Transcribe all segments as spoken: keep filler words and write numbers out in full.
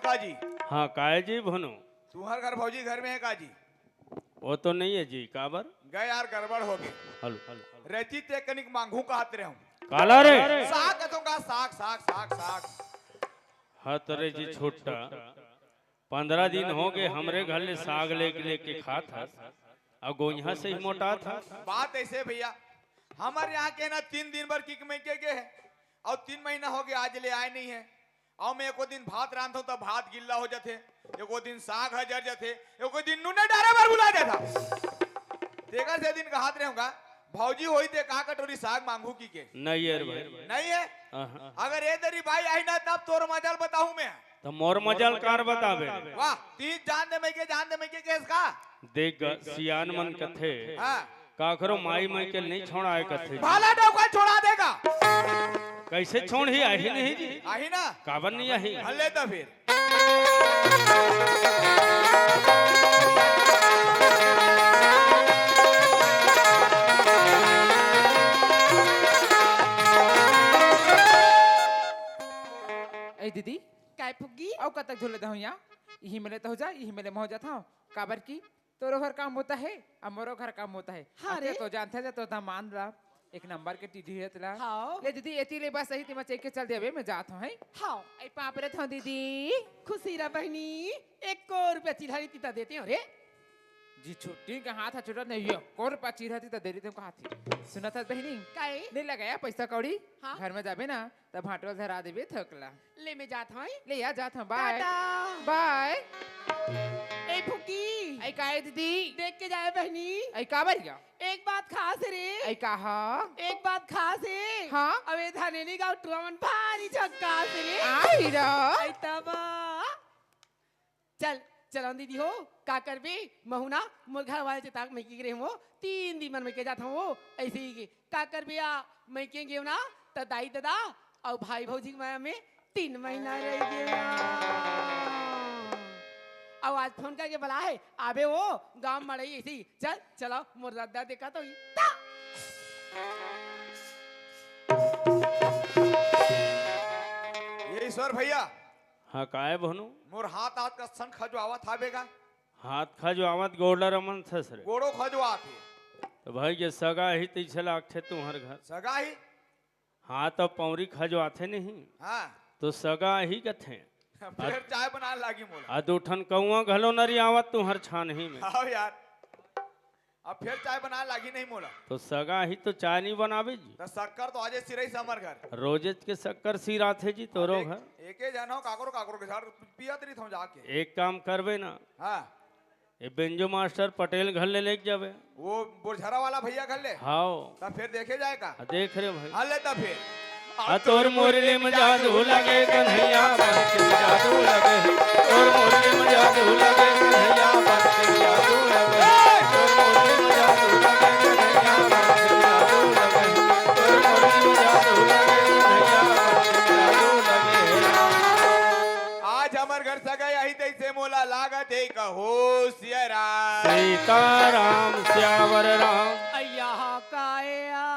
का जी? हाँ, काय जी भनू? तुम्हर घर भौजी घर में हे का जी? वो तो नहीं है जी, काबर? गए यार, गड़बड़ हो गए। Hello, hello, hello. रेती ते कनिक मांगू कहत रहे हूँ। काला रे? साग कथों का, साग, साग, साग, साग। हाँ, तो रे जी छोटा, पंद्रह दिन हो गए हमरे घर ले साग लेके, लेके खात हस, अउ गोइहा से ही मोटात हस। बात ऐसे भैया, हमर यहाँ के ना तीन दिन बर किक मइके गे हे, अउ तीन महीना हो गया आज ले आए नहीं है। अउ मैं एको दिन भात रांधथों त भात गिल्ला हो जाथे, एको दिन साग ह जर जाथे, एको दिन नूने डारे बर भुला जाथा। तेकर से दिन कहत रहे हूँ का, भौजी होई ते का कटोरी साग मांगू की के? नहीं है रे भाई। नहीं है? अहं। अगर ए दरी बाई आही ना तब तोर मजाल बताहूँ मैं। त मोर मजाल कार बताबे रे? वाह, तीज जान दे मइके, जान दे मइके केस का? देख ग, सियान मन कथे, हाँ। काकरो माई मइके नहीं छोड़ाए कथे जी। भाला डौका छोड़ा देगा। कैसे छोड़ही, आही नहीं जी? आही ना? काबर नहीं आही? हल्ले तो फिर। ए दीदी, काय फुग्गी? अउ कतक झोले दहूँ या? इही में ले तो हो जा, इही में ले महो जात हूँ। काबर की तोरो घर काम होता है, अउ मोरो घर काम होता है। हाँ अते रे। तो जानते जा तो दामाद ला, एक नंबर के टीढ़ी हे तेला। हाँ। ले दीदी, एती ले बस सही, तेमा चेक के चल देबे, मैं जात हूँ, हैं? हाँ। ए पाँव परत हूँ दीदी। खुशी रह बहिनी, एको रुपया चिल्हारी तिता देते हो रे। जी छुट्टी के हाथ ह छुटत नहीं, एको रुपया चिल्हारी तिता दे रही तुमको हाथी। सुनत हस बहिनी? काई? नहीं लगाया पैसा कौड़ी? हाँ। घर में जाबे ना, तब भांटो धरा देबे थकला। ले मैं जात हूँ। ले आ जात हूँ, बाय। टाटा। बाय। ए फुकी। आई काय दीदी? देख के जाए बहिनी। आई का बरिया? एक बात खास रे। आई कहा? एक बात खास रे। हाँ? अबे धनेली गाँव टुआ मन भारी झक्कास रे। आई रा। आई तबा। चल, चलन दीदी हो, का करबे? महू ना मोर घर वाले चेताक मइके गे रेहेंव, तीन दिन मन मइके जात हूँ, ऐसे ही के। का करबे आ, मइके गेंव ना, त दाई ददा अउ भाई भौजी के माया में तीन महीना रह गेंव। अउ आज फोन करके बला हे, आबे वो, गाँव मड़ई ऐसे ही। चल, चलो, मोर ददा देखा तो ही। ता। ये ईश्वर भैया, हाँ, काय भनू? मोर हाथ, हाथ कसन खजुआवत हाबे गा। हाथ खजुआवत गोड़ ल रमन थस रे। गोड़ो खजुआत हे। त भाई, ये सगा ही तइसे लागथे तुम्हर घर। सगा ही? हाँ, त पौरी खजुआथे नहीं। हाँ। त सगा ही कथे। फेर चाय बनाए लागी मोला। आ दू ठन कौआ घलो नरियावत तुम्हर छानही में। हाँ यार। अब फेर चाय बनाए लागी नहीं मोला। त सगा ही त चाय नहीं बनाबे जी। त शक्कर तो आजे सिरई से हमर घर। रोजेच के शक्कर सिराथे जी तोरो घर। एके झन हो, काकरो काकरो के साथ पियत रहिथंव जाके। एक काम करबे ना। हाँ। ए बेंजो मास्टर पटेल घर ले लेके जाबे। वो बोरझरा वाला भैया घर ले? हाव। त फेर देखे जाए का? हाँ, देख रे भाई। हाँ, ले त फेर। आ तोर मुरली में जादू लगे कन्हैया, बंसी में जादू लगे। तोर मुरली में जादू लगे कन्हैया, बंसी में जादू लगे। तोर मुरली में जादू लगे कन्हैया, बंसी में जादू लगे। तोर मुरली में जादू लगे कन्हैया, बंसी में जादू लगे। आज हमर घर सगाई आही तइसे मोला लागत हे कहो सिया राम। सीताराम सियावर राम। अय्या काया।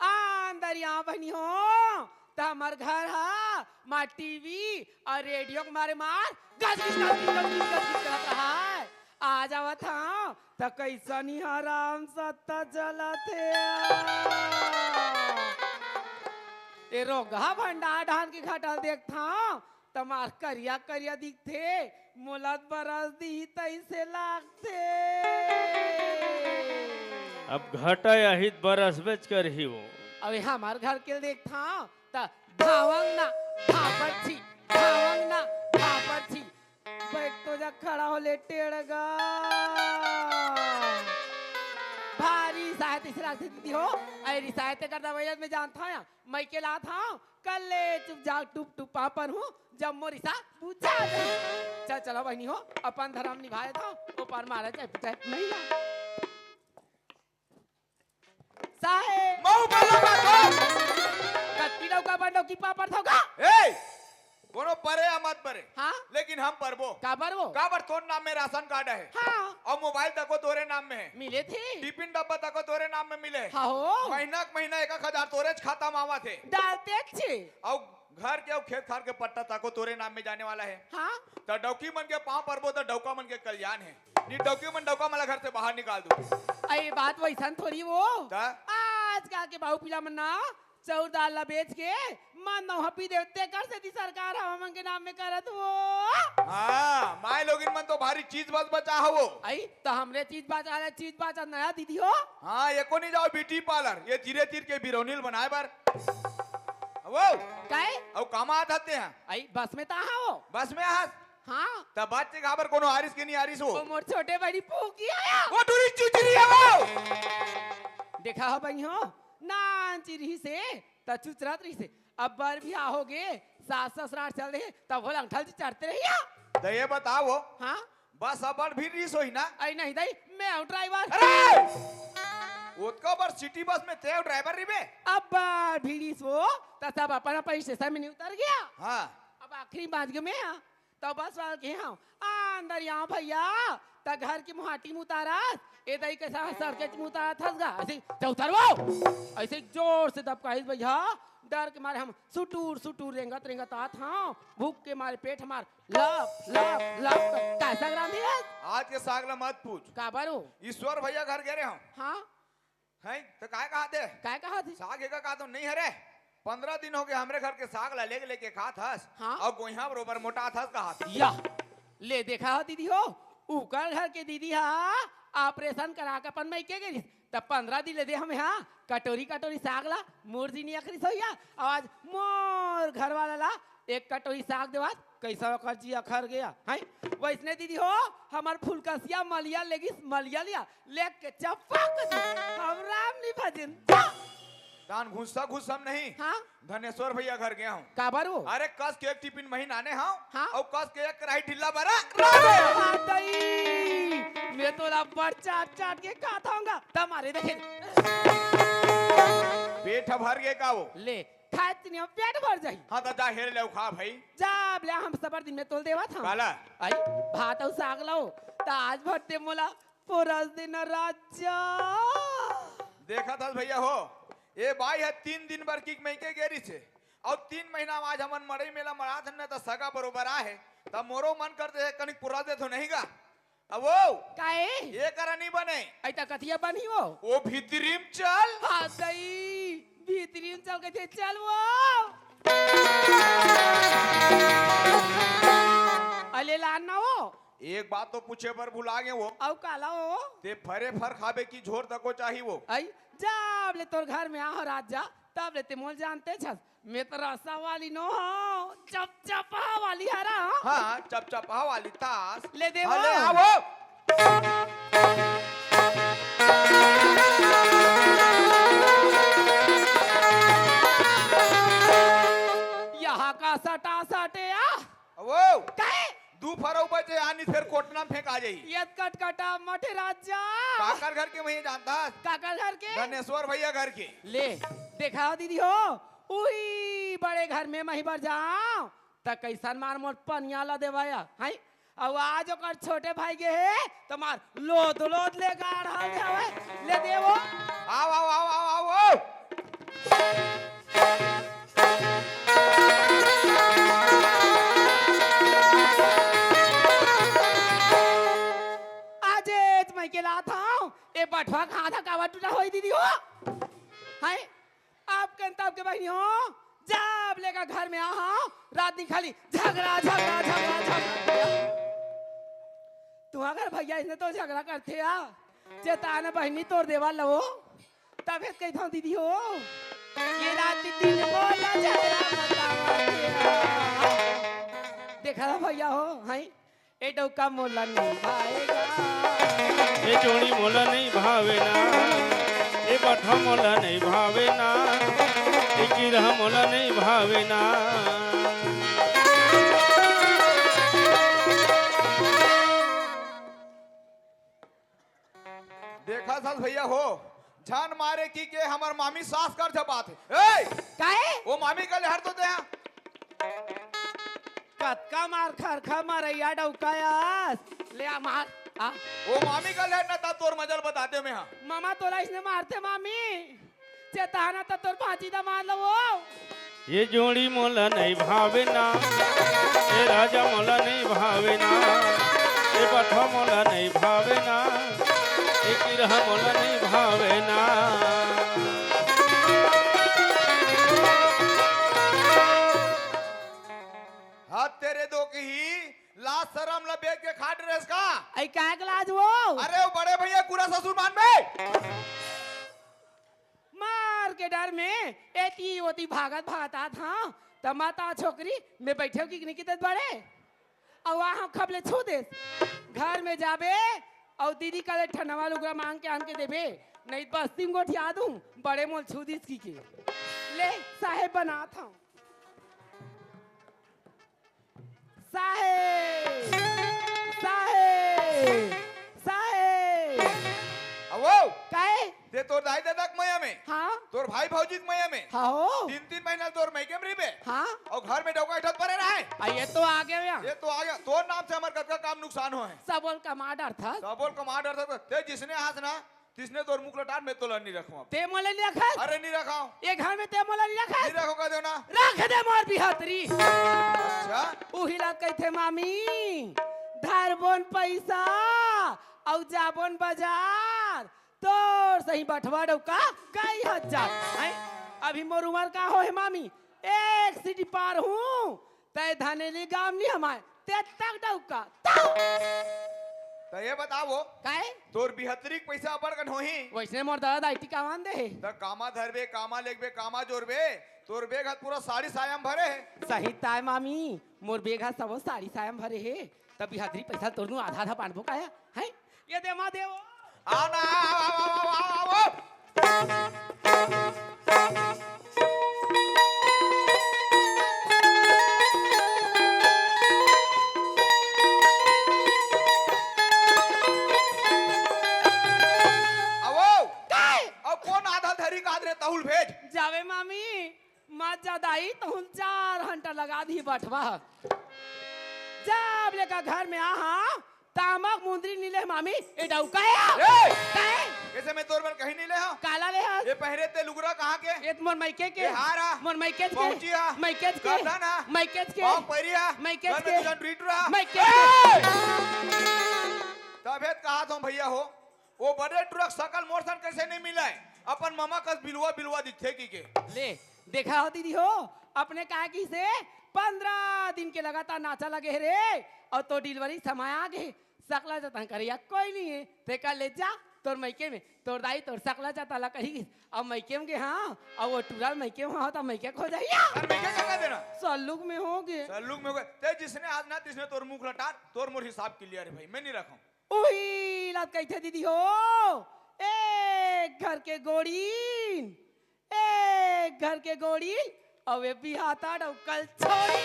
आ, अंदर यहाँ बहिनी हो, त हमर घर ह, मार टीवी अउ रेडियो के मारे मार, गज गज गज गज गज गज गज करत रहय। आ जावत हंव, त कइसन ही हराम सत्ता चलत हे। ए रोगहा भंडार डहन के घटल देखथंव, त मार करिया करिया दिखथे, मोला त बरस दिही तइसे लागथे। अब घटा आही त बरसबेच करही वो। अबे हमर घर के देखथंव, त धावंग ना, धापरछी, धावंग ना, धापरछी। बैठ तो जा, खड़ा हो ले टेड़गा। भारी रिसाय तइसे लागथे दीदी हो, अरे रिसाय ते कर दवइया में जानथंव या, मइके लाथंव, कल्ले चुप जाग टुप टुप पापर हूँ, जब मोर रिसा बुझा दे। चल, चलो बहिनी हो, अपन धरम निभाए थव, ओ पार मारा जाए, पिटाए नहीं ना। साहेब। मऊ बोलो का तो? कत्ती लौका बंडो की पापर थव का? ए! कोनो परे या मत परे, हाँ? लेकिन हम परबो। काबर वो? काबर तोर नाम में राशन कार्ड हे। हाँ। अउ मोबाइल तको तोरे नाम में हे। मिले थे। टिफिन डब्बा तको तोरे नाम में मिले हे। हाँ हो। महीना के महीना एक एक हजार तोरेच खाता में आवत हे। डालते अच्छे। अउ घर के अउ खेत खार के पट्टा तको तोरे नाम में जाने वाला हे। हाँ। त डौकी मन के पाँव परबो त डौका मन के कल्याण हे। नी डौकी मन डौका मन ला घर से बाहर निकाल दू। अरे बात वैसन थोड़ी वो। त? आजकल के बाऊ पीला मन ना चाउर दाल ला बेच के मन नौहा पी देवत हे, तेकर सेती सरकार ह हमन के नाम में करत वो। हाँ, माय लोगिन मन तो भारी चीज बस बचा हवो। आई, त हमरे चीज बचा ले, चीज बचा नया दीदी हो। हाँ, एको नी जाओ ब्यूटी पार्लर, ये धीरे तीर के बिरौनील बनाए बर। वो? काहे? अउ कामा आत हते हैं? आई, बस में त आहा हो। बस में आहस? हाँ। त बस के घाबर कोनो आरिस के नी आरिस हो? ओ मोर छोटे बड़ी पोगी आया। वो टूरी चुचरी है वो। देखा हो बहिनी हो, नान चिरही से त चुचरत रहिसे। अब बर बिहा होगे, सास ससुरार चल दे, तब हो लंगठल जी चढ़ते रहिया। त ये बताओ, हाँ? बस अब्बड़ भीड़ रिस होही ना? अरे नहीं दाई, मैं हूँ ड्राइवर। अरे! ओतका बर सिटी बस में तें ड्राइवर रिबे? अब्बड़ भीड़ रिस हो, त सब अपन अपन स्टेशन में नहीं उतर गया। हाँ। अब आखिरी बात के मैं हाँ, त बस वाला के हाँ, आ, अंदर यहाँ भैया, त घर के मुहाटी में उतारस, ए दाई के साथ सड़के में उतारत हस गा, ऐसे चौथरवा, ऐसे जोर से दबकाइस भैया, डर के मारे हम सुटुर सुटुर रेंगत रेंगत आत हंव, भूख के मारे पेट हमार लप लप लप कर, का साग रांधे हस? आज के साग ला मत पूछ। काबर हो? ईश्वर भैया घर गे रहे हंव। हाँ। हैं, त काय कहा थे? काय कहा थे? साग हे का कहा तो नहीं हरे। पंद्रह दिन होगे हमरे घर के साग ला लेके लेके खात हस। हाँ। अउ गोइहा बरोबर मोटात हस कहा थे। या, ले देखा हो दीदी हो, उकर घर के दीदी हा ऑपरेशन करा के अपन मइके गे रिस, त पंद्रह दिन ले दे हम यहाँ कटोरी कटोरी साग ला मोर जी नी अखरिस होइया। अउ आज मोर घर वाला ला एक कटोरी साग देवास, कइसा ओकर जी अखर गया, हैं? वइसने दीदी हो, हमर फुलकसिया मलिया लेगिस, मलिया लिया, लेके चपक दी, हम राम नी भजिन। जा। दान घुस्सा घुस्सम नहीं। हाँ? धनेश्वर भैया घर गे हंव। काबर हो? अरे कस के एक टिफिन महीन आने हंव, हाँ? अउ कस के एक कढ़ाई ढिल्ला बरा। हाँ, दई, मैं तो ला बड़ चाट चाट के खात हंव गा, तमारे देखे। पेट भर गे का वो? ले, खाए त नहीं हो, पेट भर जाही। हाँ, त जा हेर ले अउ खा भाई। जा, अब ले हम सबर दिन में तोल देवत हंव। काला? आई, भात अउ साग लाओ, त आज भर ते मोला पुरस दिन राजा। देखत हस भैया हो, ए बाई ह तीन दिन बर किक मइके गे रिस हे, अउ तीन महीना म आज हमन मड़ई मेला मड़ात हन न, त सगा बरोबर आहे, त मोरो मन करथे कनिक पुरस देथों नहीं गा। अब वो काहे? ये करा नहीं बने। अई त कथिया बनही वो? वो भीतरी म चल। हाँ दई, भीतरी म चल कथे, चल वो। अले लान ना वो। एक बात तो पूछे बर भुला गे वो। अउ काला वो? ते फरे फर खाबे कि झोर तको चाही वो? अई, जब ले तोर घर में आहो राजा, तब ले ते मोल जानते छस। मैं तो रसा वाली नो हंव, चपचपा वाली हरा। हाँ, चपचपा वाली तास। ले देवो। हाँ, ले आवो। यहाँ का सटा सटे आ। वो। काहे? दू फरऊ बचे आनी फेर कोटना में फेंका जाही। ये कटकटा मठे राजा। काकर घर के वहीं जानता? काकर घर के? धनेश्वर भैया घर के। ले, देखा हो दीदी हो, उही बड़े घर में मही बर जाओ, त कइसन मार मोर पनिया ला देवाया, हैं? अउ आज ओकर छोटे भाई गे हे, त मार लोद लोद ले गाड़ हाल जावे, ले देवो। आओ, आओ, आओ, आओ, आओ, आओ। आजेच मइके लात हंव, ए बठवा कहाँ था, काबर टूटा होई दीदी हो? हैं? आप कन तब के बहिनी हो, जब लेकर घर में आ हंव, रात दिन खाली झगड़ा, झगड़ा, झगड़ा, झगड़ा। तुँहर घर भैया इसने तो झगड़ा करथे आ, चेतान बहिनी तोर देवा लवो। तभे त कहिथंव दीदी हो, ये रात दिन मोला झगड़ा बतावत हे। देखा ना भैया हो, हैं? ए डौका मोला नहीं भाएगा। ए जोड़ी मोला नहीं भावेना, ए बठा मोला नहीं भावेना, ए किरहा मोला नहीं भावेना। देखा सास भैया हो, झन मारे कि के हमर मामी सास कर झपात हे। ए! काहे? वो मामी का ले हट तो दे यहाँ। अतका मार खरखा मारैया डौका अस। ले आ मार। आ। ओ मामी का लेट ना, ता तोर मजा ल बताते मैं, हाँ। मामा तोला इसने मारते मामी। चेताना त तोर भांची दमांद ल वो। ये जोड़ी मोला नइ भावे ना, ए राजा मोला नइ भावे ना, ए बथवा मोला नइ भावे ना, ए किरहा मोला नइ भावे ना। हाथ तेरे दो की ही लाज सरम ला बेच के खा डरेस का? अई काय के लाज वो? अरे वो बड़े भैया कुरा ससुर मान बे। मार के डर में एती ओती भागत भागत आत हंव, त माता छोकरी में बइठे हो कि नहीं कितत बड़े? अउ वहां खबले छू देस। घर में जाबे अउ दीदी का ले ठंडवा लुगरा मांग के आन के देबे, नहीं त बस्ती में गोठिया दूं, बड़े मोल छू दिस की के। ले साहेब बनात हंव। साहेब, साहेब, साहेब। अवो, काय? ते तोर दाई ददा के मया में, हाँ। तोर भाई भौजी के मया में, हाँ हो। तीन तीन महीना तोर मइके में रहिबे, हाँ। अउ घर में डौका इठत परे रहे। आ, ये तो आ गया भैया। ये तो आ गया। तोर नाम से हमर कतका काम नुकसान होय हे। सबोल कमा डरथस। सबोल कमा डरथस। ते जिसने हाथ ना तिसने तोर मुख लटार में तोला नी रखवां। ते मोला नी रखस? अरे नी रखवां। ए घर में ते मोला नी रखस? नी रखवां कह देव ना। रख दे मोर बिहतरी। अच्छा। उही ला कहिथे मामी, धरबोन पइसा अउ जाबोन बजार, तोर सही बठवा डौका कई हत जात। हैं? अभी मोर उमर का होहे मामी? एक सीढ़ी पार हूं। तै धनेली गाम नी हमाय, ते तक डौका, तौ। त ये बताओ, काय? तोर बिहतरी के पइसा अब्बड़ कन होही। वइसने मोर ददा दाई टिकावन दे हे। त कामा धरबे, कामा लेगबे, कामा जोरबे, तोर बेग ह पूरा साड़ी साया म भरे हे। सही ताय मामी, मोर बेग ह सबो साड़ी साया म भरे हे। त बिहतरी पइसा तोर नू आधा आधा बांटबो काय? हैं? ये दे मां देव। आओ ना, आओ, आओ। आवो। काय? अब कोन आधा धरी काद रे तहुल भेज? जावे मामी, मत जा दाई, तहुल चार घंटा लगा दी बठवा। जब लेका घर में आहा, तामक मुंदरी नी ले मामी, ए डौका हे। ए! काय? कइसे मैं तोर बर कहीं नी ले हंव? काला ले हस? ये पहिरे ते लुगरा कहाँ के? ये त मोर मइके के। ये हार हा? मोर मइकेच के। पहुंची हा? मइकेच के। गर्दन हा? मइकेच के। पाँव पैरी हा? मइकेच के। गर्दन तुझन रीट रहा? मइकेच ए! के। तभे त कहा थों भैया हो, वो बड़े टुरा के सकल मोर सन कइसे नी मिलय? अपन ममा कस बिलवा बिलवा दिखथे की के। ले, देखा हो दीदी हो, अपने काय किसे पंद्रह दिन के लगातार नाचा लगे हे रे, अउ तोर डिलीवरी समय आ गे हे, सकला जतन करइया कोई नी हे, तेकर ले जा तोर मइके में, तोर दाई तोर सकला जतन ला कहिस, अउ मइके में गे हंव, अउ वो टुरा मइके में हंव, त मइके खो जाही। अरे मइके का कर देना? सल्लुक में हो गे। सल्लुक में हो गे। ते जिसने आज ना तिसने तोर मुख लटार, तोर मोर हिसाब clear हे भाई, मैं नी रखंव। उही ला कहिथे दीदी हो, एक घर के गोड़ीन, एक घर के गोड़ीन, अउ ए बिहाता डौका ल छोड़ी।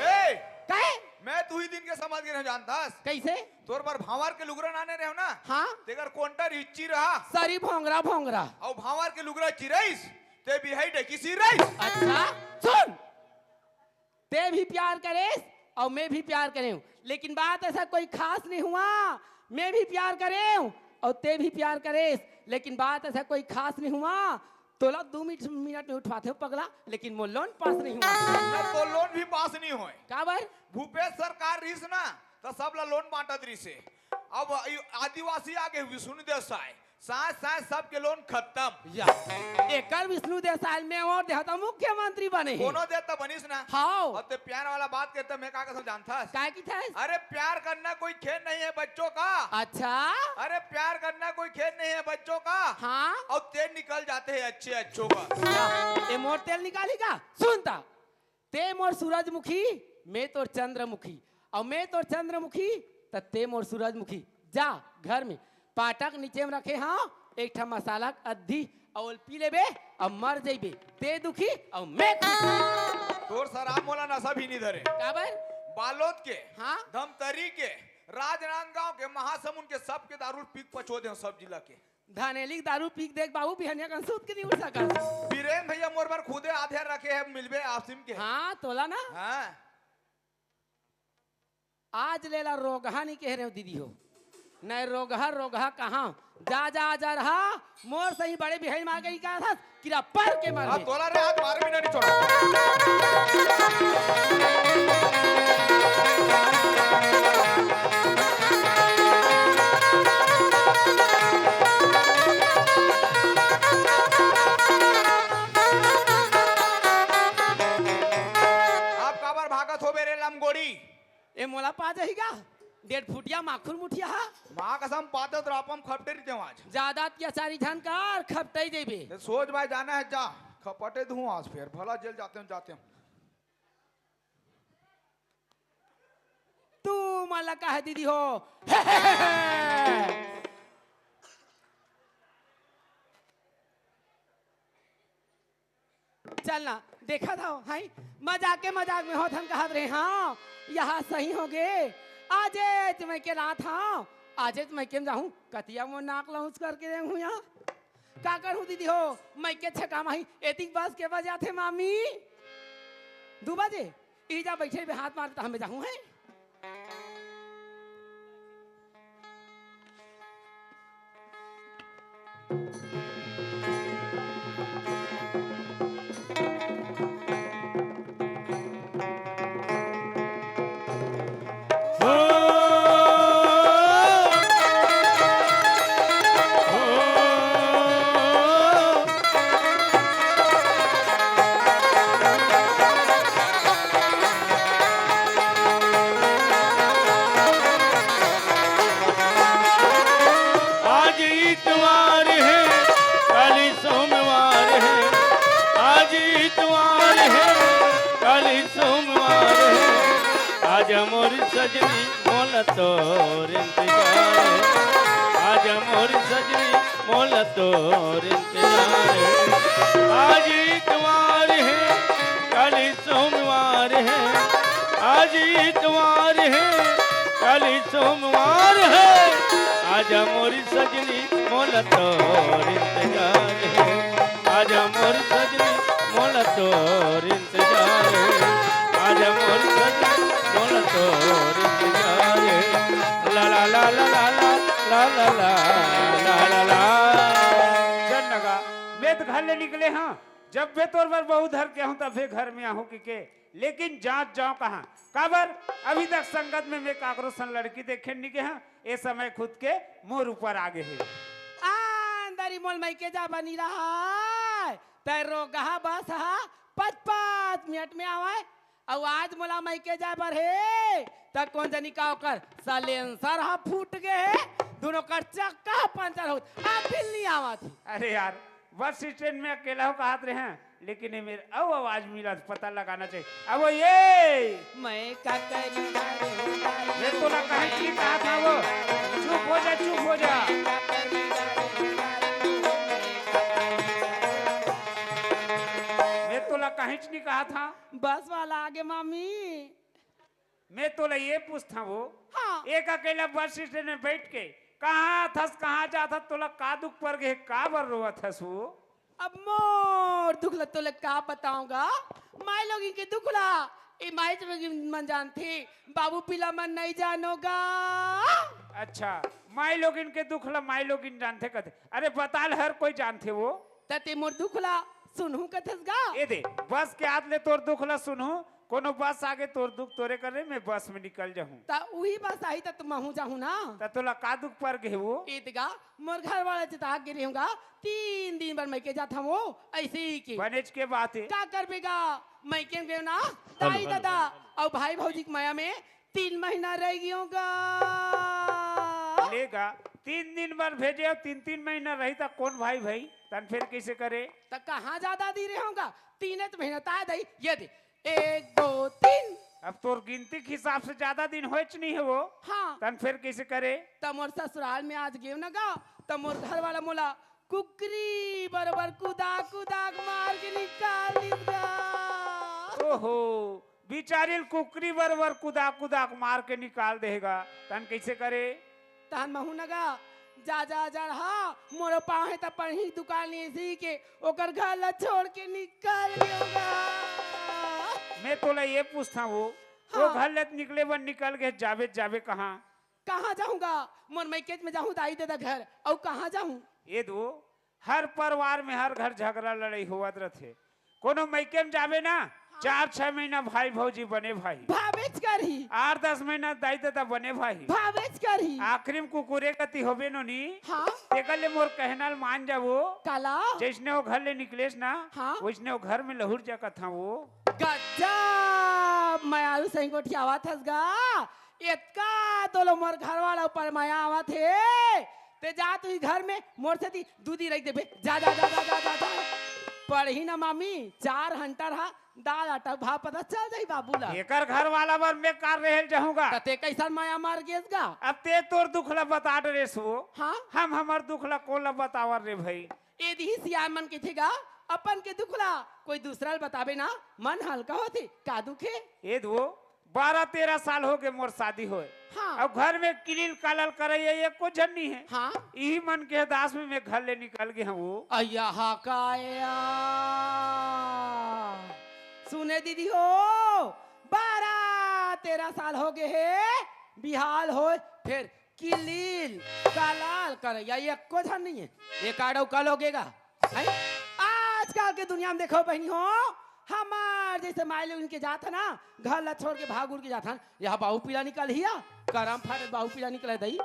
ए! काय? मैं तुही दिन के समझ गे रहेंव जानथस। कइसे? तोर बर भांवर के लुगरा लाने रहेंव ना? हाँ। तेकर कोंटा रिच्ची रहा। सरी भोंगरा भोंगरा। अउ भांवर के लुगरा चिरइस, ते बिहाई डकिसी रहिस। अच्छा, सुन। ते भी प्यार करेस अउ मैं भी प्यार करेंव, लेकिन बात अइसा कोई खास नहीं हुआ। मैं भी प्यार करेंव अउ ते भी प्यार करेस, लेकिन बात अइसा कोई खास नहीं हुआ। तोला दू मिनट, मिनट में उठवाथेंव पगला, लेकिन मोर loan pass नहीं हुआ। ना, तोर loan भी pass नहीं होय। काबर? भूपेश सरकार रहिस ना, त सब ला loan बांटत रहिस हे। अब ई आदिवासी आ गे, विष्णु देसाय, साथ साथ सबके loan खतम। या, एकर विष्णु देसाय में अउ देहता मुख्यमंत्री बने हे। कोनो दे त बनिस ना। हाव। अउ ते प्यार वाला बात करते, मैं का कसम जानथस? काय किथस? अरे प्यार करना कोई खेल नहीं है बच्चों का। अच्छा। अरे प्यार करना कोई खेल नहीं है बच्चों का। हाँ। अउ तेल निकल जाते हैं अच्छे अच्छों का। या, ए मोर तेल निकाली का? सुन त। ते मोर सूरजमुखी, मैं तोर चंद्रमुखी, अउ मैं तोर चंद्रमुखी, त ते मोर सूरजमुखी। जा घर में, पाटा के नीचे में रखे हंव एक ठा मसाला के अद्धी, अउ ओला पी लेबे, अउ मर जइबे, ते दुखी अउ मैं खुशी। तोर शराब मोला नशा भी नी धरे। काबर? बालोद के, हाँ? धमतरी के, राजनांदगांव के, महासमुंद के, सबके दारू पी के पचो देंव, सब जिला के। धनेली के दारू पी के देख बाबू, बिहनिया कन सूत के नहीं उठ सकस। बीरेन भैया मोर बर खुदे आधे रखे हे, मिलबे आसिम के। हाँ, तोला ना? हाँ। आज ले ला रोगहा नहीं कह रहे हो दीदी हो, नहीं रोगहा रोगहा कहाँ? जा जा जा रहा, मोर सही बड़े बिहाई मार गई का था, किरा पर के मार हाँ, दे। तोला रे हाथ मारे बिना नहीं छोड़ा। आप काबर भागत हो बे रे लमगोड़ी? ए मोला पा जाही गा? डेढ़ फुटिया माखुर मुठिया हा। माँ कसम पाते तो रापम खपटे रहितेंव आज। ज्यादा अत्याचारी झन कर, खपटे देबे। ते सोच भाई जाना है जा, खपटे दूँ आज फिर, भला जेल जाते हो, जाते हो। तू मला काहे दीदी हो? चल ना, देखा था, हाय, मजाक के मजाक में होत हन कहत रहे, हाँ, यहाँ सही हो गे। आजे त मैं के रात, हाँ, आजे त मैं के जाहूँ, कतिया मो नाक लौंच करके रेंगहूँ यहाँ। का करहूँ दीदी हो, मैं के छका माही, एतिक बस के बजा थे मामी। दू बजे, ई जा बैठे बे हाथ मारता हमें जाहूँ है। आज इतवार है, काली सोमवार है। आज इतवार है, काली सोमवार है। आजा मोर सजनी, मोला तोर इंतजार है। आजा मोर सजनी, मोला तोर इंतजार है। आज इतवार है, काली सोमवार है। आज इतवार है, काली सोमवार है। आजा मोरी सजनी, मोला तोर इंतजार है। आजा मोरी सजनी, मोला तोर इंतजार है। आजा मोरी सजनी, मोला तोर इंतजार है। ला ला ला ला ला ला ला ला ला ला ला। चल नगा, मैं तो घर ले निकले हाँ, जब बे तोर बर बहू धर के आहूँ, तब बे घर में आहूँ कि के, लेकिन जात जाओ कहाँ? काबर? अभी तक संगत में मैं काकरो सन लड़की देखे नहीं गे हाँ, ए समय खुद के मोर ऊपर आ गे हे। आ, अंदर ही मोल मइके जा बनी रहा, तै रोगहा बस हा, पाँच पाँच मिनट में आवे, अउ आज मोला मइके जाए बर हे, त कोन जनी का ओकर सलेंसर ह फूट गे हे, दुनो कर चक्का ह पंचर होत, अब फिर नहीं आवत हे। अरे यार, बस स्टैंड में अकेला हो कहत रहे हैं, लेकिन ये मेरे अउ आवाज मिला, पता लगाना चाहिए। अब वो ये मैं का करी मैं तोला कहीं की कहा था वो, चुप हो जा, चुप हो जा। मैं तोला कहीं नहीं कहा था। बस वाला आगे मामी। मैं तोला ये पूछता वो, हाँ। एक अकेला बस स्टैंड में बैठ के कहाँ थस, कहाँ जात हस, तोला का दुख पर गे, का बर रोवत हस वो? अब मोर दुख ल तोला का बताऊंगा, माई लोगिन के दुख ला, ए माई लोगिन मन जानथे, बाबू पिला मन नहीं जानोगा। अच्छा, माई लोगिन के दुख ला माई लोगिन जानथे कथे। अरे बताल हर कोई जानथे वो। त ते मोर दुख ला सुनहूं कथस गा? ए दे, बस के आत ले तोर दुख ला सुनहूं, कोनो बस आगे तोर दुख तोरे करे, मैं बस में निकल जाहूं। त उही बस आही त महूं जाहूं ना। त तोला का दुख पर गे वो? ए दे गा, मोर घर वाला चिता गे रेहूं गा, तीन दिन बर मइके जात हवं, अइसे ही के। बनेच के बात हे। का करबे गा, मइके में गेंव ना, दाई ददा अउ भाई भौजी के मया में तीन महीना रह गेंव गा। ले गा, तीन दिन बर भेजे अउ तीन तीन महीना रही त कोन भाई भाई? तन फेर कइसे करे? त कहाँ जादा दिन रेहूं गा? तीने त महीना ताय दई, ये दे, एक, दो, तीन। अब तोर गिनती के हिसाब से जादा दिन होयच नहीं हे वो। हाँ। तन फेर कइसे करे? त मोर ससुराल में आज गेंव न गा, त मोर घर वाला मोला कुकरी बरोबर कुदा कुदा के मार के निकाल दिस गा। ओहो, बिचारी ल कुकरी बरोबर कुदा कुदा के मार के निकाल देहे गा, तन कइसे करे? तहन महूं न गा, जा जा जा रहा, मोरो पाँव हे त पढ़ही दुकान एसी के, ओकर घर ला छोड़ के निकल गेंव गा। मैं तोला ये पूछता हूँ, वो हाँ। घर ले निकले बर निकल गे, जाबे जाबे कहाँ? कहाँ जाहूँ गा? मोर मइकेच में जाहूँ दाई ददा घर, अउ कहाँ जाहूँ? ए दो, हर परिवार में हर घर झगरा लड़ाई होवत रथे। कोनो मइके में जाबे ना, हाँ। चार छह महीना भाई भौजी बने भाई, भावेच करही। आठ दस महीना दाई ददा बने भाई, भावेच करही। आखिरी में कुकुरे गति होबे नोनी। हाँ। तेकर ले मोर कहना ल मान जावो। काला? जइसने वो घर ले निकलेस ना, हाँ। वइसने वो घर में लहुर जा कथावो। गजब मयारू सही गोठियावत हस गा। एतका तोला मोर घरवाला ऊपर मया आवत हे, ते जा तू घर में मोर सेती दूधी रख देबे। जा, जा, जा। पढ़ही ना मामी, चार हंटर हा दाल आटा भाव पता चल जाही बाबू ला। एकर घरवाला बर मैं कार रेहे ल जाहूँ गा। त ते कइसन मया मर गेस गा? अब ते तोर दुख ला बता डरेस वो। हाँ? हम हमर दुख ला कोन ला बतावन रे भई? ए दिही सियान मन कहिथे गा, अपन के दुख ला कोई दूसरा ल बताबे ना, मन हल्का होथे। का दुख हे? ए दो, बारह तेरह साल होगे मोर शादी होय। हाँ। अउ घर में किलिल कालल करइया एको झन नइ हे। हाँ। इही मन के हदास में मैं घर ले निकल गे हँव वो। अय्या हा काया। सुने दीदी हो, बारह तेरह साल होगे हे, बिहाव होय, फेर किलिल कालल करइया एको झन नइ हे। एक आडव कल होगे गा। हैं? आजकल के दुनिया में देखो बहिनी हो, हमर जइसे माई लोगिन के जात हे ना, घर ला छोड़ के भाग उड़ के जात हे ना, यहाँ बाहू पीला निकलही या, करम फरे बाहू पीला निकले दई।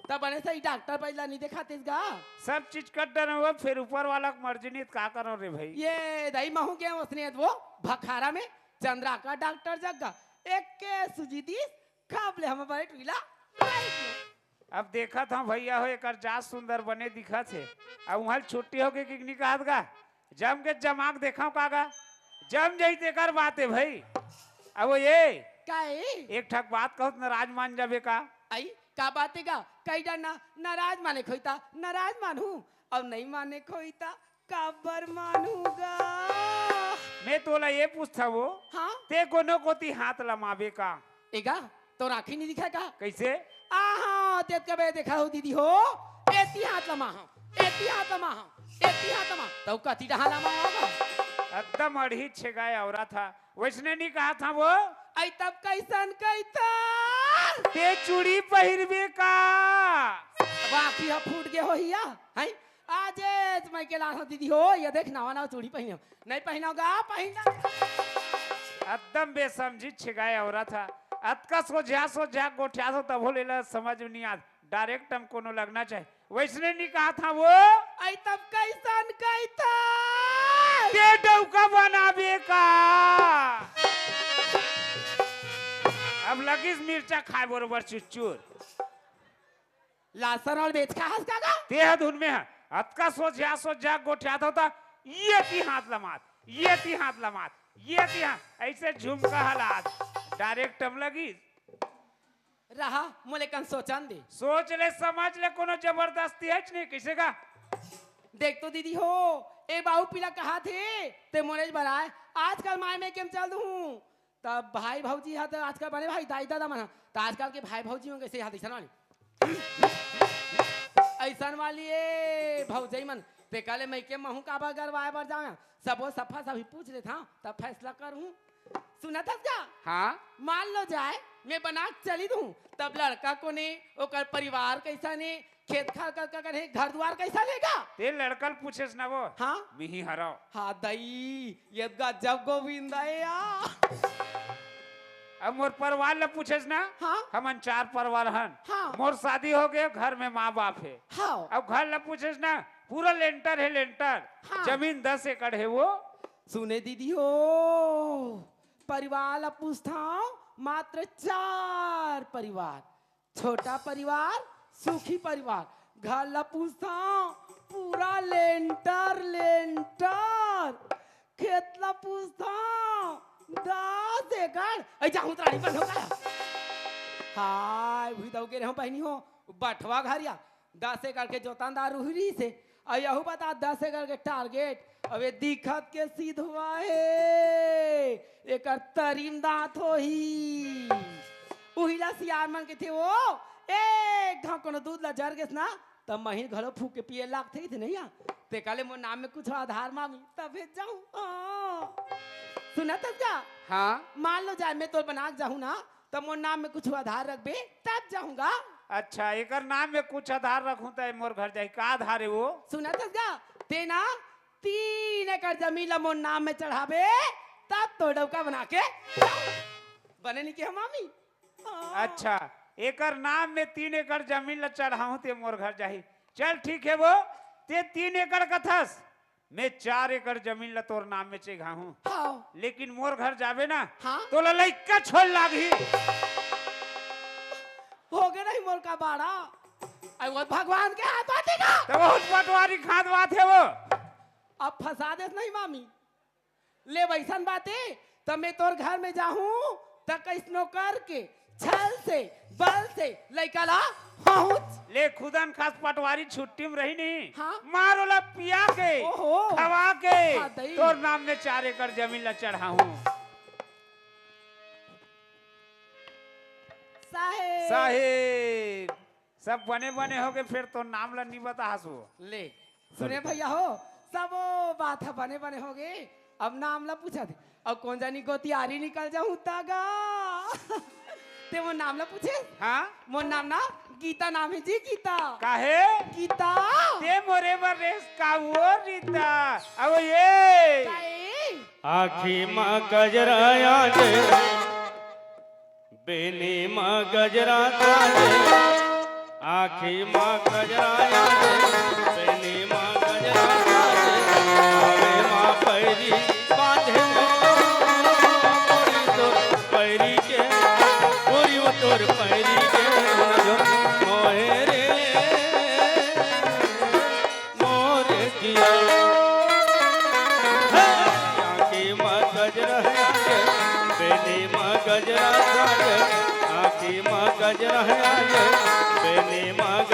तब बने सही डॉक्टर बइला नइ देखातेस गा। सब चीज कर डरे हो, फेर ऊपर वाला के मर्जी नइ, त का करो रे भई? ए दई, महूँ गेंव ओसने वो भखारा में चंद्रा का डॉक्टर जग गा, एके सूजी दीस, खब ले हम बइठ उइला, बइठ लो। अब देखत हँव भइया हो, एकर जात सुंदर बने दिखत हे। अब उहाँ ले छुट्टी होगे कि नइ कहत गा, जम के जमा के देखँव का गा, जम जाही तेकर बात हे भई। अब वो ए, का ए? एक ठक बात कहूँ त नाराज मान जाबे का? अई, का बात हे गा? कहि डर ना, नाराज माने के होही त नाराज मानहूँ, अउ नइ माने के होही त काबर मानहूँ गा? मैं तोला ए पूछथँव वो, हाँ? ते कोनो कोती हाथ लमाबे का? ए गा, तोर आँखी नइ दिखय का? कइसे? आहा, ते कबे देखा हो दीदी हो, एती हाथ लमाहँव, एती हाथ लमाहँव, एती हाथ लमा, तउ कती डहा लमाहँव गा? एकदम अड़ही छेगाय औरत हा, वइसने नइ कहत हँव वो। अई तब कइसन कहिथस? ते चूड़ी पहिरबे का? अब आँखी ह फूट गे होही या, हैं? आजेच मइके लानहँव दीदी हो, ए देख नवा नवा चूड़ी पहिने हँव। नइ पहिनँव गा, पहिन। एकदम बेसमझी छेगाय औरत हा। अतका सोझा सोझा गोठियाथँव तभो ले एला समझ में नइ आत। डायरेक्ट म कोनो लगना चाही। वइसने नइ कहत हँव वो। अई तब कइसन कहिथस? ते डउका बनाबे का? अब लगिस मिर्चा खाय बरोबर चुरचुर। लासन वाला बेच खा हस का गा? ते ह धुन में ह। अतका सोझा सोझा गोठियाथँव त एती हाथ लमात, एती हाथ लमात, एती हाथ, अइसे झुमका हलात। डायरेक्ट म लगिस। रहा, मोला एकन सोचन दे। सोच ले, समझ ले, कोनो जबरदस्ती हेच नइ, कइसे गा? देख तो दीदी हो, ए बाहू पीला कहत हे, ते मोरेच बलाय, आजकल माय मइके म चल दूहूँ। तब भाई भौजी हा त आजकल बने भाई, दाई ददा मन हा, त आजकल के भाई भौजी मन कइसे हा, अइसन वाली, अइसन वाली ए भौजई मन, तेकर ले मइके महूँ काबर गरवाय बर जावँव, सबो सफा सफी पूछ लेथँव, तब फैसला करहूँ। सुनत हस गा? हाँ। मान लो जाय, मैं बना के चली दूँ, तब लड़का कोन ए, ओकर परिवार कइसन ए, खेत खार कतका कन हे, घर दुवार कइसन हे गा? ते लड़का ल पूछेस ना वो? हाँ। मिही हरँव। हाँ दई, ए गजब गोविंदा ए या। अब मोर परिवार ल पूछेस ना? हाँ। हमन चार परिवार हन। हाँ। मोर शादी होगे, घर में माँ बाप हे। हाँ। अब घर ल पूछेस ना, पूरा लेंटर हे, लेंटर। हाँ। जमीन दस एकड़ हे वो। सुने दीदी हो, परिवार ल पूछथँव, मात्र चार परिवार, छोटा परिवार, सुखी परिवार। घर ल पूछथँव, पूरा लेंटर, लेंटर। खेत ल पूछथँव, दस एकड़। अई जाहूँ त रानी बन हो गा। हाय, उही दऊ के रेहेंव बहिनी हो, बँटवा घर या। दस एकड़ के जोतन दार उही रहिसे। अउ यहू बता, दस एकड़ के टारगेट। अबे दिखत के सिधवा हे, एकर तरी म दाँत होही। उही ला सियान मन कहिथे वो, एक घाँव कोनो दूध ला जर गेस ना, त महीन घलो फूक के पिए लागथे कहिथे नइ या। तेकर ले मोर नाम में कुछ आधार मांगही, तभे जाहूं। हाँ। सुनत हस का? हाँ। मान लो जाए, मैं तोर बना के जाहूं ना, त मोर नाम में कुछ आधार रखबे, तब जाहूं गा। अच्छा, एकर नाम में कुछ आधार रखहूं त ए मोर घर जाही, का आधार हे वो? सुनत हस का? तें ना तीन एकड़ जमीन ला मोर नाम में चढ़ाबे, तब तोर डउका बना के जाहूं। बने नइ केहेंव मामी? हाँ। अच्छा, एकर नाम में तीन एकड़ जमीन ला चढ़ाहूं त ए मोर घर जाही। चल ठीक हे वो, तें तीन एकड़ कथस, मैं चार एकड़ जमीन ला तोर नाम में चढ़ाहूं। हाँ। लेकिन मोर घर जाबे ना, हाँ। तोला लइका छोड़ लागही। होगे नहीं मोर कपाड़ा। अउ वो भगवान के हाथ बाटे का? त बहुत पटवारी के हाथ बात हे वो। अब फंसा देस नहीं मामी। ले वइसन बात हे, त मैं तोर घर में जाहूं, त कइसनो करके, छल से, बल से, लइका ला होहूंच। ले खुदन खास पटवारी छुट्टी में रही नहीं। हाँ। मार ओला पिया के, ओहो। खवा के, हाँ, दई। तोर नाम में चार एकड़ जमीन ला चढ़ाहूं। साहेब। साहेब। सब बने बने होगे, फेर तोर नाम ला नइ बताहस वो। ले, सुने भइया हो, सबो बात ह बने बने होगे, अब नाम ला पूछा दे। अब कोन जानी गोतियारी निकल जाहूं त गा। तें मोर नाम ला पूछे? हाँ? मोर नाम ना गीता नाम हे जी, गीता। काहे? गीता। तें मोरे बर रेहेस का वो रीता। अब ये। काहे? आँखी म गजरा आज, बेनी म गजरा आज, आँखी म गजरा आज, बेनी म गजरा आज, आवे म पैरी बांधे मोरी तोर पैरी के, गोरी वो तोर पैरी के, मोहे रे। मोरे जिया। हे, आँखी म गजरा हे, बेनी म गजरा हे, आँखी म गजरा हे, बेनी